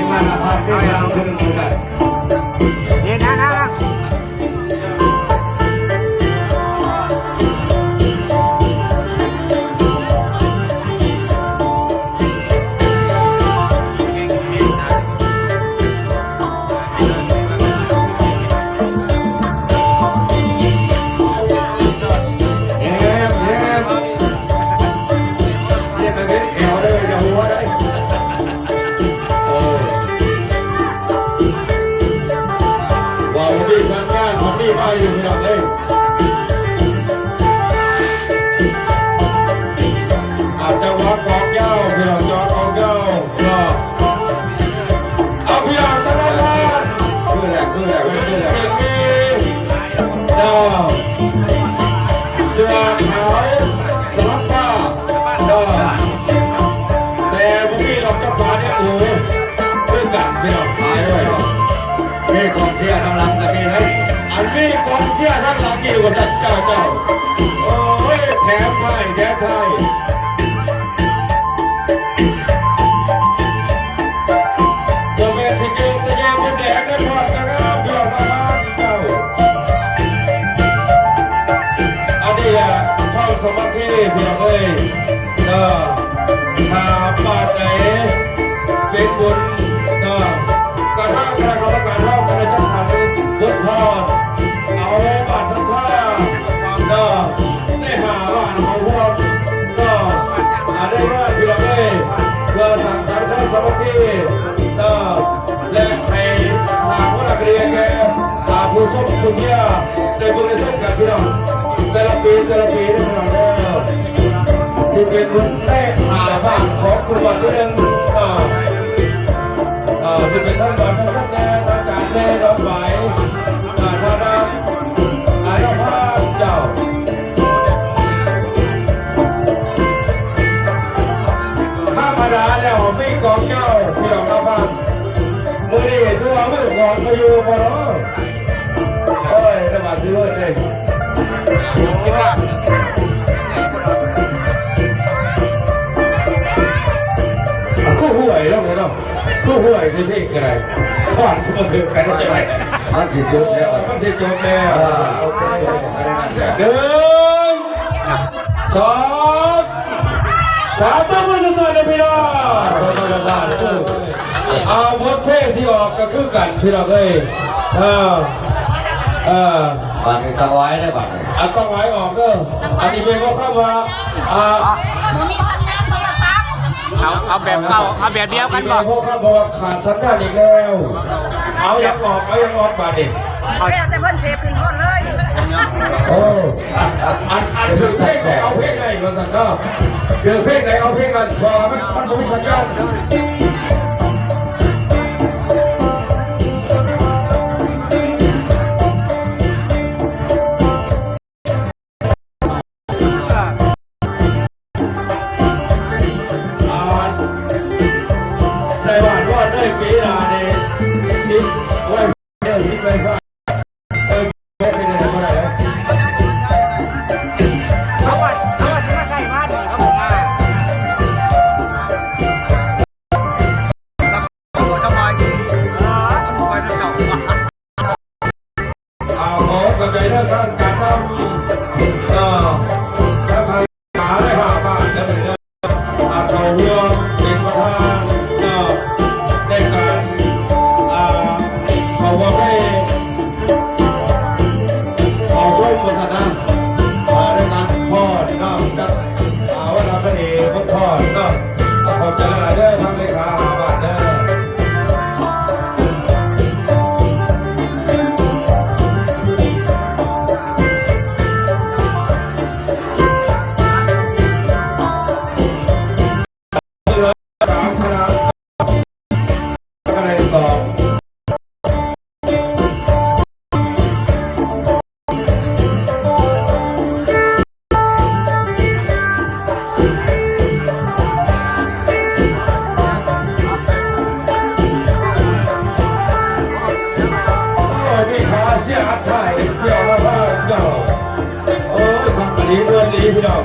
ເນາະ ເນາະ ເນາະ ເນາະ ເນາະ ແຍ້ມ ແຍ້ມ ຢ່າໄປເຫັນແຂວເດີ ຢ່າຫົວເດີ. ໂອ້ ວ່າບໍ່ມີສັນຍານ ມັນມີມາຢູ່ ພີ່ນ້ອງເອີຍ. ອາ ຈັງຫວະກອງຍາວ ພີ່ນ້ອງ ຈັງຫວະກອງຍາວເນາະ. ເອົາ ພີ່ນ້ອງ ທາງດ້ານ ຄືແຫຼະ ຄືແຫຼະ ຄືແຫຼະ ເສັ້ນມີ ເນາະ ເສື້ອຂາວສະຫຼັບຟ້າ ເນາະ ແຕ່ບໍ່ມີດອກຈຳປາແນມໂອຄືກັນ ພີ່ນ້ອງ ຕາຍເລີຍ. ມີກອງເຊຍທາງຫຼັງກໍມີເດ້. ອັນມີກອງເຊຍທາງຫຼັງອີກວ່າຊັ້ນ ເຈົ້າ ເຈົ້າ. ໂອ້ຍ ແຖມໄທ ແຖມໄທ. ບໍ່ແມ່ນຊິເກັ່ງແຕ່ແຍມບົນແດງເດ້ ພອດກະງາມ ພີ່ນ້ອງ ເຈົ້າ. ອັນນີ້ແຫຼະ ຄວາມສາມັກຄີ ພີ່ນ້ອງເອີຍ. ເອີ ຖ້າບ້ານໃດເປັນບຸນເນາະ ກະທາງຄະນະກຳມະການເຮົາກະໄດ້ຈັດສັນບົດພອນ ເອົາບ້ານສັດທາເນາະ ໃນຫ້າບ້ານເຂົ້າຮ່ວມເນາະ ອາ ໃນງານ ພີ່ນ້ອງເອີຍ ເພື່ອສ້າງສັນຄວາມສາມັກຄີເນາະ ແລະ ໃຫ້ສ້າງຜົນອາຄະດີແກ່ ອ່າ ຜູ້ຊົມຜູ້ເຊຍໄດ້ເບິ່ງໄດ້ຊົມກັນ ພີ່ນ້ອງ. ແຕ່ລະປີ ແຕ່ລະປີເດີ ພີ່ນ້ອງເດີ ຊິເປັນບຸນໃນຫ້າບ້ານຂອງທຸກບ້ານທີໜຶ່ງ ເອີ ເອີ ຊິເປັນທາງບ້ານທາງນັ້ນແດ່ ທາງຈານແດ່ ດອກໄມ້ ເອີ ທາງນັ້ນ ອາ ນາພານເຈົ້າ. ທຳມະດາແລ້ວມີກອງເຍົາ ພີ່ນ້ອງນາພານ ມື້ນີ້ຖືວ່າມີຂອງມາຢູ່ບໍ່ເນາະ? ໂອ້ຍ ໄດ້ບາດຊິເວີດເດ້ ຄືຫ້ວຍແລ້ວເນາະ ຄືຫ້ວຍຊິເພງກໍໄດ້ ຄອນຊິບໍ່ຖືກກັນຈັງໃດ ມັນຊິຈົບແລ້ວ ມັນຊິຈົບແລ້ວ ເອີ ໂອເຄ ໜຶ່ງ ສອງ ສາມ ຕົບມືຊ້າໆ ເດີພີ່ນ້ອງ ຕົບມືຊ້າໆ ເອົາ ບົດເພງທີ່ອອກກໍຄືກັນ ພີ່ນ້ອງເອີຍ ເອີ ເອີ ບາດນີ້ຕ້ອງໄຫວເດີ ບາດນີ້ ອ່າ ຕ້ອງໄຫວອອກເດີ ອັນນີ້ແມ່ນບໍ່ຄຳວ່າ ອ່າ ບໍ່ມີສັນຍານໂທລະສັບ ເອົາ ເອົາແບບເກົ່າ ເອົາແບບດຽວກັນບໍ່ ບໍ່ຄຳ ເພາະວ່າຂາດສັນຍານອີກແລ້ວ ເອົາຫຍັງອອກ ເອົາຫຍັງອອກບາດນີ້ ແລ້ວແຕ່ເພິ່ນເສບຂຶ້ນຮອດເລີຍ ໂອ້ ອັນ ອັນຖືກເພງໃດເອົາເພງໃດວ່າຊັ້ນເນາະ ຖືກເພງໃດເອົາເພງນັ້ນ ເພາະວ່າມັນ ມັນບໍ່ມີສັນຍານ. ໃນບ້ານວ່າໃນປີໜ້ານີ້ ຕິດໄວ ເອີ ຕິດໄວໄຟ ເອີ ເຮັດໄປໄດ້ບໍ່ໄດ້ເດ້ ເຂົາວ່າ ເຂົາວ່າຊິມາໃສ່ບ້ານນີ້ ເຂົາບອກມາ ສະບາຍດີ ເອີ ມັນບໍ່ໄປນຳເຈົ້າ ອ່າ ຂໍຂອບໃຈທາງການນຳ ເອີ ທາງ ສາມ ແລະ ຫ້າ ບ້ານ ແລະ ເຂົ້າຮ່ວມເປັນປະທານເນາະ ໃນການ ອ່າ ເຂົ້າຮ່ວມໃນ ເຂົ້າຊົມ ວ່າຊັ້ນນະ ອ່າ ໃນການຟ້ອນເນາະ ຈາກ ອ່າ ວັນອາຄະເນ ບົດຟ້ອນເນາະ ຂອບໃຈຫຼາຍໆເດີ ທາງເລຂາຫ້າບ້ານເດີ. ເຫຼືອສາມຄະນະ ຄະນະສອງ ໂອ້ຍ ມີຂາເຊຍອັດທ້າຍ ກ່ຽວມາພາເຈົ້າ ໂອ້ຍ ຄັກອີ່ຫຼີ ມ່ວນອີ່ຫຼີ ພີ່ນ້ອງ.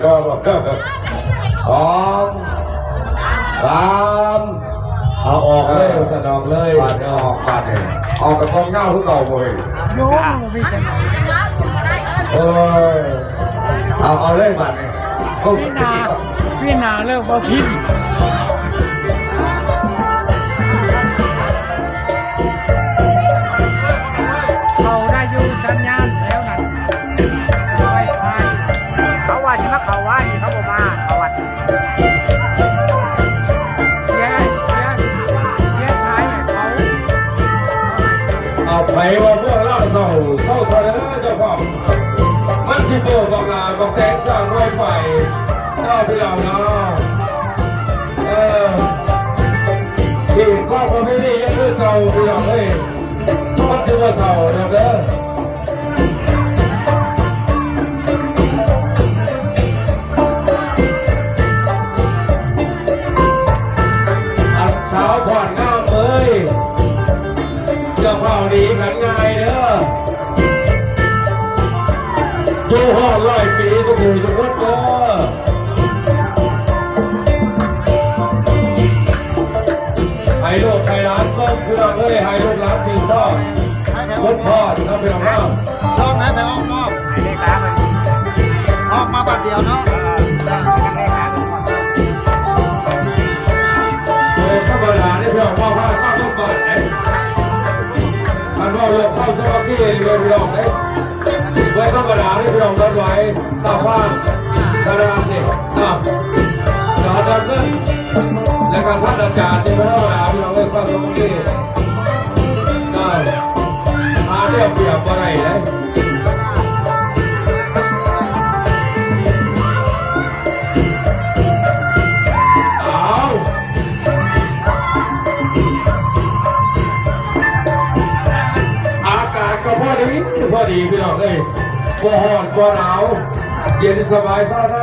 ເດີ ບອກເດີ ສອງ ສາມ ເອົາອອກເລີຍ ເອີ ວ່າຊັ້ນ ອອກເລີຍ ບາດນີ້ອອກ ບາດນີ້ອອກກະກອງຍາວຄືເກົ່າເວີຍ ໂຍ ບໍ່ມີຈັງໃດ ເອີ ເອົາ ເອົາເລີຍບາດນີ້ ໂອ້ ປີໜ້າ ປີໜ້າເລີກບໍ່ພິມ ເຂົ້າໄດ້ຢູ່ສັນຍານແຖວນັ້ນ ໄວຟາຍ ເຂົາວ່າຊິມາເຂົ້າວານນີ້ ເຂົາບໍ່ມາເຂົ້າວັດ ເສຍ ເສຍ ເສຍສາຍໃຫ້ເຂົາ ເອົາ ໃຜວ່າເມືອງລາວເຊົາ ເຊົາຊະເດີເຈົ້າພາບ ມັນຊິໂປ້ບັກໜ້າບັກແຕງສ້າງໄວ້ໄປ ເນາະ ພີ່ນ້ອງເນາະ ເອີ ຮີດຄອງປະເພນີຍັງຄືເກົ່າ ພີ່ນ້ອງເອີຍ ມັນຊິບໍ່ເຊົາດອກເດີ ອັນສາວພອນງາມເອີຍ ຢ່າຟ້າວໜີກັນງ່າຍເດີ ຢູ່ຮອດຮ້ອຍປີສຸຂູສຸຂະເດີ ໃຫ້ລູກໃຫ້ຫຼານເບິ່ງ ພີ່ນ້ອງເອີຍ ໃຫ້ລູກຫຼານສືບທອດບົດພອນເນາະ ພີ່ນ້ອງເນາະ ຊອງໃຫ້ໄປອອກມອບ ໃຫ້ເລຂາໄປ ອອກມາບາດດຽວເນາະ ເອີ ຈັ່ງເລຂາ ບໍ່ທຳມະດາເດ້ ພີ່ນ້ອງ ມອບໃຫ້ມາເບິ່ງບາດເດ້ ຄັນເວົ້າເລື່ອງຄວາມສາມັກຄີນີ້ເດ້ ພີ່ນ້ອງເດ້ ບໍ່ທຳມະດາເດ້ ພີ່ນ້ອງ ດອນໄຫວ ຕາຟາງ ຂະໜາດນີ້ນະ ດອນດຳເນີນ ແລະກະທ່ານອາຈານນີ້ ບໍ່ທຳມະດາ ພີ່ນ້ອງເອີຍ ຄວາມສາມັກຄີນະ ຫາແນວປຽບບໍ່ໄດ້ເດ້ ເອົາ ອາກາດກໍພໍດີ ພໍດີ ພີ່ນ້ອງເອີຍ ບໍ່ຮ້ອນບໍ່ໜາວ ເຢັນສະບາຍຊາວນາ.